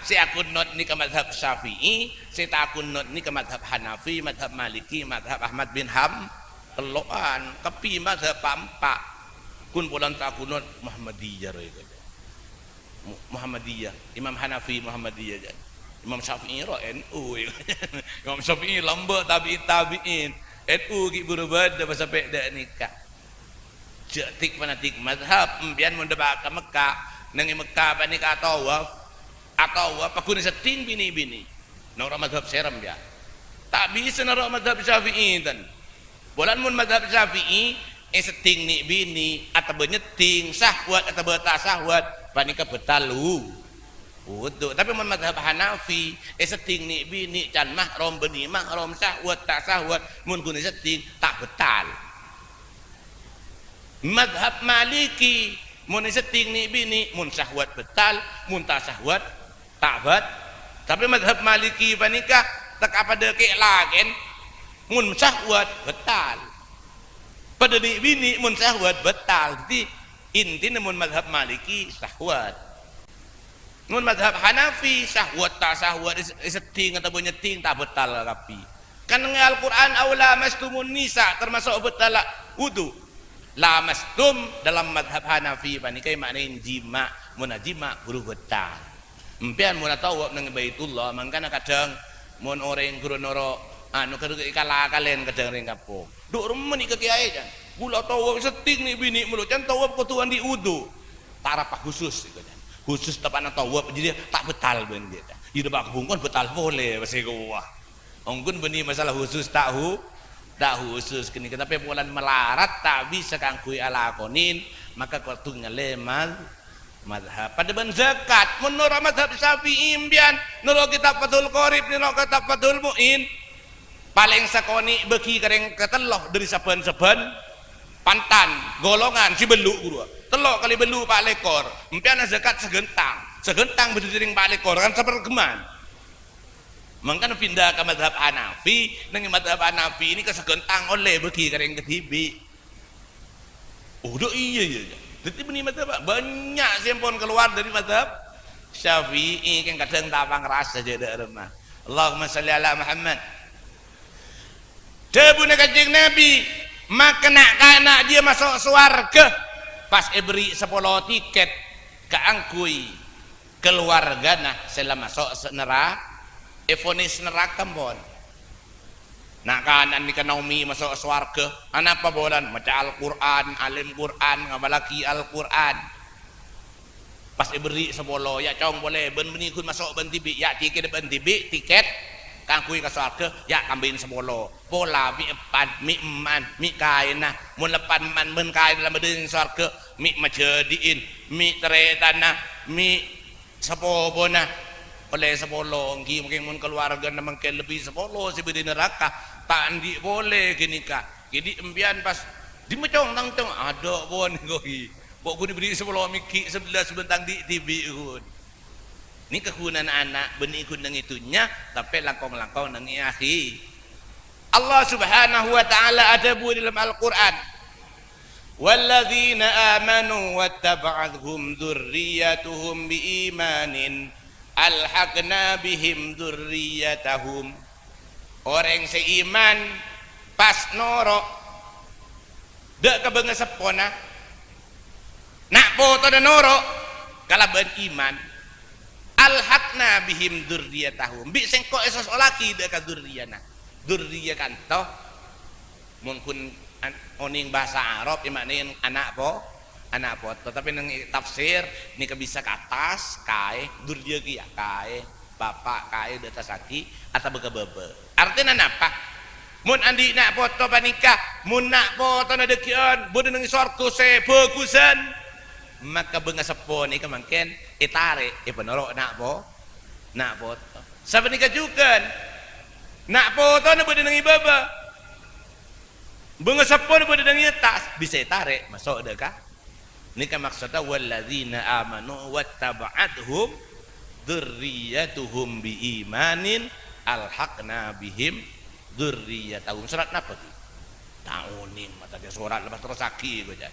sè akunut nèka madhab Syafi'i, sè ta' akunut nèka madhab Hanafi, madhab Maliki, madhab Ahmad bin Ham-, tello'an, kabbhi madhab pa'-empa'. Ghun polana ta' akunut Muhammadiyah rowa. Mu-, Muhammadiyah, Imam Hanafi Muhammadiyah, jhâ'. Imam Syafi'i rowa N U. Imam Syafi'i lambâ' tabi'in, tabi'in. N U ghi' buru bâdâ pas sampè' dâ' nèka. Jhâ' tik-fanatik madhab, sampèyan mon dâpa' ka Mekkah, neng è Mekkah panèka atawaf, atawaf paggun seddhing binè'-binè'. Noro' madhab sèra sampèyan? Ta' bisa noro' madhab Syafi'i, tan. Polana mon madhab Syafi'i, è seddhing nè'-binè', atabâ nyeddhing, sahwat atabâ ta' sahwat, panèka bâtal wu-, wudu. Tapè mon madhab Hanafi, è seddhing nè'-binè', can mahram, bânnè mahram, sahwat ta' sahwat, mon ghun è seddhing, ta' bâtal. Madhab Maliki, mon è seddhing nè'-binè', mon sahwat bâtal, mon ta' sahwat, ta' bât-, tapè madhab Maliki panèka teka padâ kè'-lakèn, mon sahwat bâtal. Padâ nè'-binè' mon sahwat bâtal. Dhâddhi, intina mon madhab Maliki sahwat. Mon madhab Hanafi, sahwat ta' sahwat, è s-, è seddhing atabâ nyeddhing, ta' bâtal kabbhi. Kan neng Al-Qur'an, "Aw lamastumun nisa'," tamaso' bâtalla wudu. Lamastum dalam madhab Hanafi panèka ma'nana jima', mon ajima' buru bâtal. Sampèyan mon atawaf neng Baitullah, mangkana kadhâng mon orèng ghuru noro', anu, kadhâng èkala-kalèn kadhâng rèng kampong. "Dhu, remma nè' ka kèyaè, can? Ghulâ tawaf seddhing nè'-binè' malolo, can tawaf kodhu andi' wudu." Tarapa khusus, èko, can. Khusus teppa'na tawaf, jârèya ta' bâtal bân ghi', can. Iyâ, dâpa' ka bungkona bâtal polè, pas èko, wah. Ongghun bânnè masalah khusus ta' hu-, ta' khusus ghânèka, tapè polana malarat ta' bisa kaangghuy alakonè, maka kodhu ngallè mad-, madhab. Padâ bân zakat, mon noro' madhab Syafi'i sampèyan, noro' kitab Fathul Qorib, noro' kitab Fathul Mu'in. Palèng sakonè' bâgi ka rèng katello dâri sabbhân-sabbhân pantan, golongan sè bellu' ghâruwa. Tello' kalè bellu' pa' lèkor. Empèyan azakat saghântang. Saghântang bâdâ dâri rèng pa' lèkor, kan saperghemman. Mangkana pinda ka madhab Hanafi, neng madhab Hanafi ini ka saghântang ollè bâgi ka rèng kadhibi'. Oh, dâ' iyâ, iyâ, iyâ. Dhâddhi bânnè madhab bânnya' sè ampon kalowar dâri madhab Syafi'i, kèng kadhâng ta' pangrasa jâ' dâ' remma. Allahumma shalli ala Muhammad. Dhâbuna Kanjeng Nabi, "Maka na'-kana' jiyâ maso' sowarghâ pas èberri' sapolo tikèt kaangghuy kalowarghâna sè la maso' sa-, nera-, èvonis neraka, ampon." Na'-kana' nèka naomi maso' sowarghâ. Anapa polana? Maca Al-Qur'an, alim Qur'an, ngamallaghi Al-Qur'an. Pas èberri' sapolo, "Ya', cong polè, bân bânnè ghun maso' bân dhibi', ya', tikèt bân dhibi', tikèt kaangghuy ka sowarghâ, ya', kambin sapolo." Pola mè' eppan, mè' emman, mè' kaènna. Mon leppan emman bân kaènna la bâdâ è sowarghâ, mè' majhâdi'in, mè' tarètanna, mè' sapopona. Ollè sapolo, ènggi mangkèn mon kalowarghâna mangkèn lebbi sapolo sè bâdâ è neraka, ta' andi' polè ghânèka. Kèdi' empèyan pas, "Dimma, cong, tang, cong?" "Adâ', pon, ghi. Ko' ghun èberri' sapolo mè' ghi' sabellâs bân tang dhi'-dhibi', ghun." Nèka ghun ana'-ana' bânnè ghun neng è dhunnya, tapè langkong-langkong neng è akhè-, Allah Subhanahu wa Ta'ala adhâbu è dâlem Al-Qur'an, "Walladzina amanu wattaba'athum dzurriyyatuhum biimanin alhaqna bihim dzurriyyatahum." Orèng sè iman pas noro' dâ' ka bângaseppona, na' potona noro' kalabân iman, "Alhaqna bihim dzurriyyatahum." Bi' sèngko' èsosollaghi dâ' ka dzurriyyana. Dzurriyya kanto, mon ghun an-, onèng bhâsa Arab, èma'anè ana' po-, ana' poto. Tapè neng tafsir, nèka bisa ka attas, kaè, dzurriyya kèya, kaè. Bapa' kaè dâ' attas aghi', atabâ ka bâbâ. Artèna napa? Mon andi' na' poto panèka, mon na' potona dâggi'ân bâdâ neng sowarghâ sè bhâghusân, maka bângaseppo nèka mangkèn ètarè', èpanoro' na' po-, na' poto. Sapanèka jhughân, na' potona bâdâ neng è bâbâ. Bângaseppona bâdâ neng è attas, bisa ètarè' maso' dâ' ka. Nèka maksodda, "Walladzina amanu wattaba'athum dzurriyyatuhum biimanin alhaqna bihim dzurriyyatahum." Sorat napa, ghi? Ta' onèng, matanya sorat lepas terus aghi, bâca.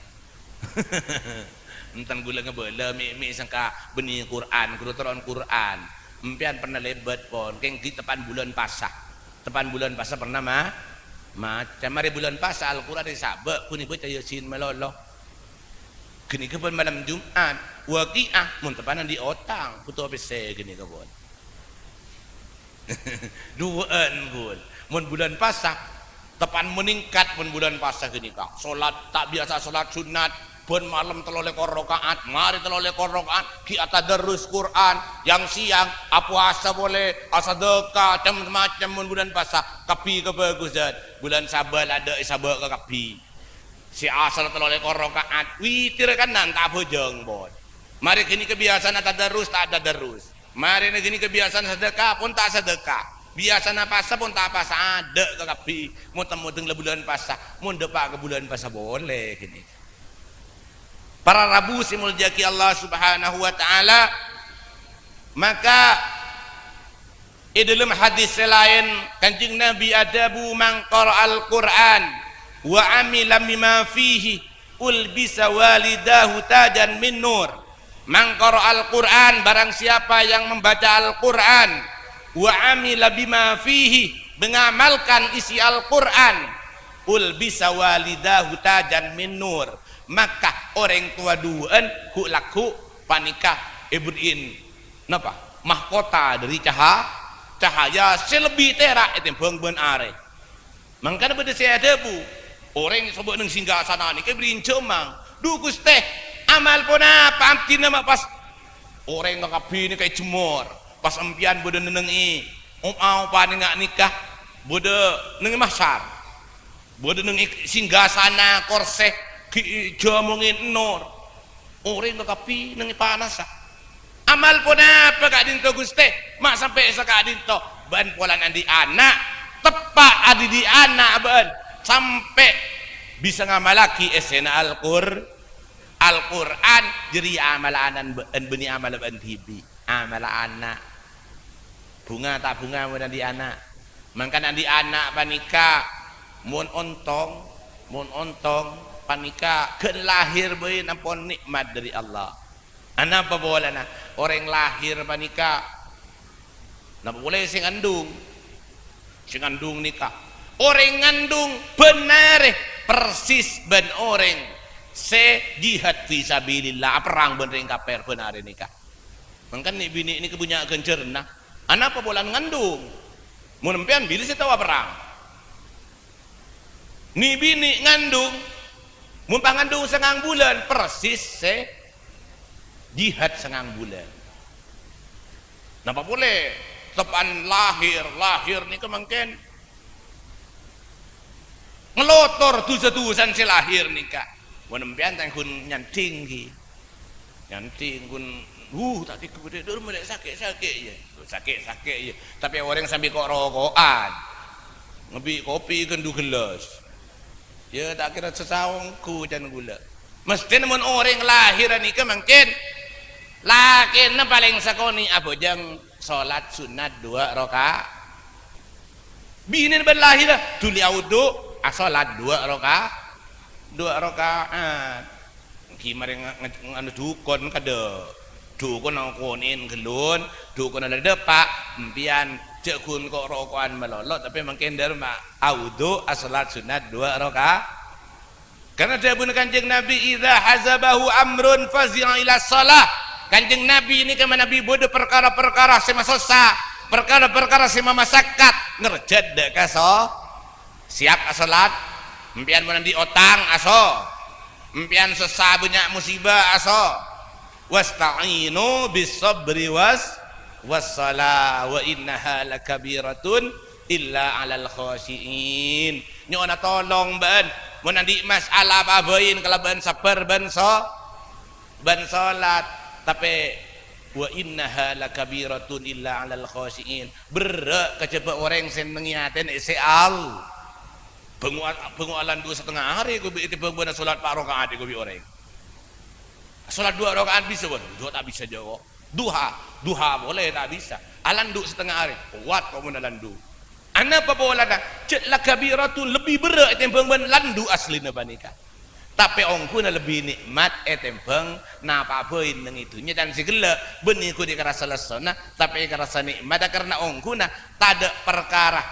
Enten ghulâ ngabâlâ, mè', mè' sengka bânnè Qur'an, ghuru toron Qur'an. Empèyan pernah lèbât, pon, kèng ghi' teppan bulân pasa. Teppan bulân pasa pernah ma-, maca. Marè bulân pasa Al-Qur'an èsabâ', ghun èbâca Yasin malolo. Ghânèka bân malem Jum'at, Waqi'ah, mon teppan andi' otang, bhuto pèssè ghânèka, pon. Duwâ'ân, ghun. Mon bulân pasa, teppan meningkat mon bulân pasa ghânèka. Solat ta' biyasa, solat sunnat, bân malem tello lèkor raka'at, marè tello lèkor raka'at, ghi' atadarrus Qur'an, yang siang apowasa polè, asadâka, cem-macem mon bulân pasa, kabbhi kabhâghusân. Bulân Sabâl adâ' èsabâ' ka kabbhi. Sè asalla tello lèkor raka'at, witir kan nan ta' abhâjâng, pon. Marè ghânèka biyasana tadarrus, ta' tadarrus. Marèna ghânèka biyasana sadâka, pon ta' sadâka. Biyasana pasa, pon ta' pasa, adâ' ka kabbhi. Mo-, tem-, modeng la bulân pasa, mon dâpa' ka bulân pasa polè ghânèka. Para rabu sè èmoljâ'aghi Allah Subhanahu wa Ta'ala, maka è dâlem hadis sè laèn, Kanjeng Nabi adhâbu, "Man qara'al Qur'an wa 'amila bima fihi, ulbisa walidahu tajan min nur." "Man qara'al Qur'an," barang siapa yang membaca Al-Qur'an, "wa 'amila bima fihi," mengamalkan isi Al-Qur'an, "ulbisa walidahu tajan min nur," maka orèng towa duwâ'ân ghu'-lagghu' panèka èberri'in napa? Mahkota dâri caha-, cahaya sè lebbi tèra' ètèmbhâng bân arè. Mangkana bâdâ sè adhâbu, orèng sè abâ' neng singgasana nèka èberri'in jhâmang. "Dhu, Ghustè, amal ponapa abdhina ma' pas orèng kakabbhi nèka èjemmor? Pas empèyan bâdâ neng è om-aopan nga' nèka, bâdâ neng è mahsyar, bâdâ neng è singgasana korsè ghi' èjhâmongè nor." Orèng kakabbhi neng è panassa. "Amal ponapa ka'dinto, Ghustè, ma' sampè' saka'dinto?" "Bân polana andi' ana', Teppa' adidik ana' bâ'ân sampè' bisa ngamallaghi èssèna Al-Qur-, Al-Qur'an, jârèya amalla ana' bâ'ân, bânnè amalla bâ'ân dhibi'. Amalla ana'. Bhunga ta' bhunga mon andi' ana'? Mangkana andi' ana' panèka mon ontong, mon ontong panèka ghân lahèr bhâi ampon nè'mat dhâri Allah. Anapa polana? Orèng lahèr panèka, napa polè sè ngandung? Sè ngandung nèka, orèng ngandung bân arè persis bân orèng sè jihad fi sabilillah, aperrang bân rèng kapèr bân arè nèka. Mangkana nè'-binè' nèka bânnya' ghânjhârânna. Anapa polana ngandung? Mon sampèyan bilâ sè tao aperrang? Nè'-binè' ngandung, mon pas ngandung sangang bulân, persis sè jihad sangang bulân. Napa polè teppa'an lahèr, lahèr nèka mangkèn ngalotor du-sadusana sè lahèr nèka. Mon sampèyan ta' ghun nyandhing, ghi. Nyandhing ghun, uh, ta' tèghâ bâdâ dur mèlè sakè'-sakè', yâ. Sakè'-sakè', yâ. Tapè orèng sambi ko'-roko'an. Ngabbi kopi ghân du ghellas. Yâ, ta' kèra sasaong ghu can ghulâ. Mesthèna mon orèng lahèr nèka mangkèn lakèna palèng sakonè' abhâjâng solat sunnat duwâ' raka-, binèna bân lahèra dhuli awudu, asolat duwâ' raka-, duwâ' raka'at. Ènggi marè nga-, nga-, anu, dukon kadâ'. Dukon konè'en ghellun, dukon la dâpa', empèyan jhâ' ghun ko'-roko'an malolo, tapè mangkèn dârma awudu, asolat sunnat duwâ' raka-, Karna dhâbuna Kanjeng Nabi, "Idza hazabahu amrun fazi'a ila shalah." Kanjeng Nabi nèka manabi bâdâ parkara-parkara sè masossa, parkara-parkara sè mamasakkat, ngerjhât dâ' ka so-, siap asolat. Empèyan mon andi' otang, aso. Empèyan sossa bânnya' musibâ, aso. "Wasta'inu bis sabri was, was shalah, wa innaha lakabiratun illa 'alal khasyi'in." Nyo'ona tolong bâ'ân, mon andi' masalah pabâin kalabân sabbhâr bân so-, bân solat. Tapè, "Wa innaha lakabiratun illa 'alal khasyi'in." Berrâ' kajhâbhâ' orèng sè nèngngèyè atèna èssè al-, bângo, bângo alandu satengnga arè ghubi ètèmbhâng bân asolat pa' raka'at ghubi orèng. Solat duwâ' raka'at bisa, bân? Duwâ' ta' bisa, jâ'. Duha, duha polè ta' bisa. Alandu satengnga arè, kowat kok mon alandu. Anapa polana? Jhâ' lakabiratun lebbi berrâ' ètèmbhâng bân landu aslina panèka. Tapè ongghuna lebbi nè'mat ètèmbhâng napa bhâi neng è dhunnya. Can sè ghellâ' bânnè ghu èkarassa lessona, tapè èkarassa nè'matta karna ongghuna tadâ' parkara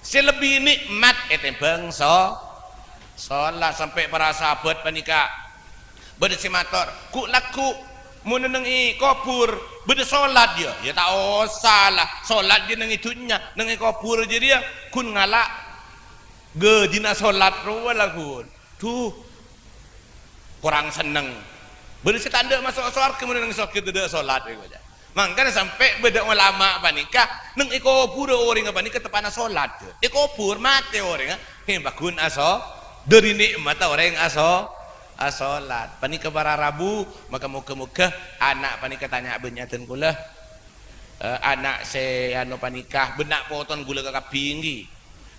sè lebbi nè'mat ètèmbhâng so-, solat. Sampè' para sahabat panèka bâdâ sè mator, "Ghu-, lagghu' mon neng è kobhur bâdâ solat, yâ, yâ ta' osa la. Solat jâ neng è dhunnya, neng è kobhur jârèya ghun ngala' ghâjina solat rowa la ghun. Dhu, korang senneng. Bâdâ sè ta' endâ' maso' sowarghâ mon neng sowarghâ tadâ' solat," èkoca'. Mangkana sampè' bâdâ olama panèka, neng è kobhurrâ orèngnga panèka teppa'na solat. È kobhur matè orèngnga, hè, bâghun aso-, dhâri nè'matta orèng aso-, asolat. Panèka para rabu, maka moghâ-moghâ ana' panèka tanya bânnya'an kaulâ. Eh, ana' sè anu panèka, bân na' potona kaulâ kakabbhi, ènggi.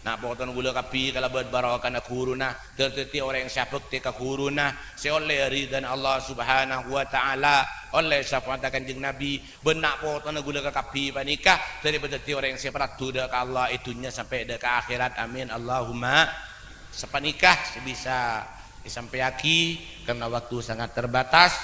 Na' potona kaulâ kabbhi kalabân barokana ghuruna, dhâddhi orèng sè abhâktè ka ghuruna, sè ollè ridhâna Allah Subhanahu wa Ta'ala, ollè syafa'atta Kanjeng Nabi, bân na' potona kaulâ kakabbhi panèka dâri dhâddhi orèng sè paraddhu dâ' ka Allah è dhunnya sampè' dâ' ka akhèrat. Amin, Allahumma. Sapanèka sè bisa èsampèyaghi, karna waktu sangat terbatas.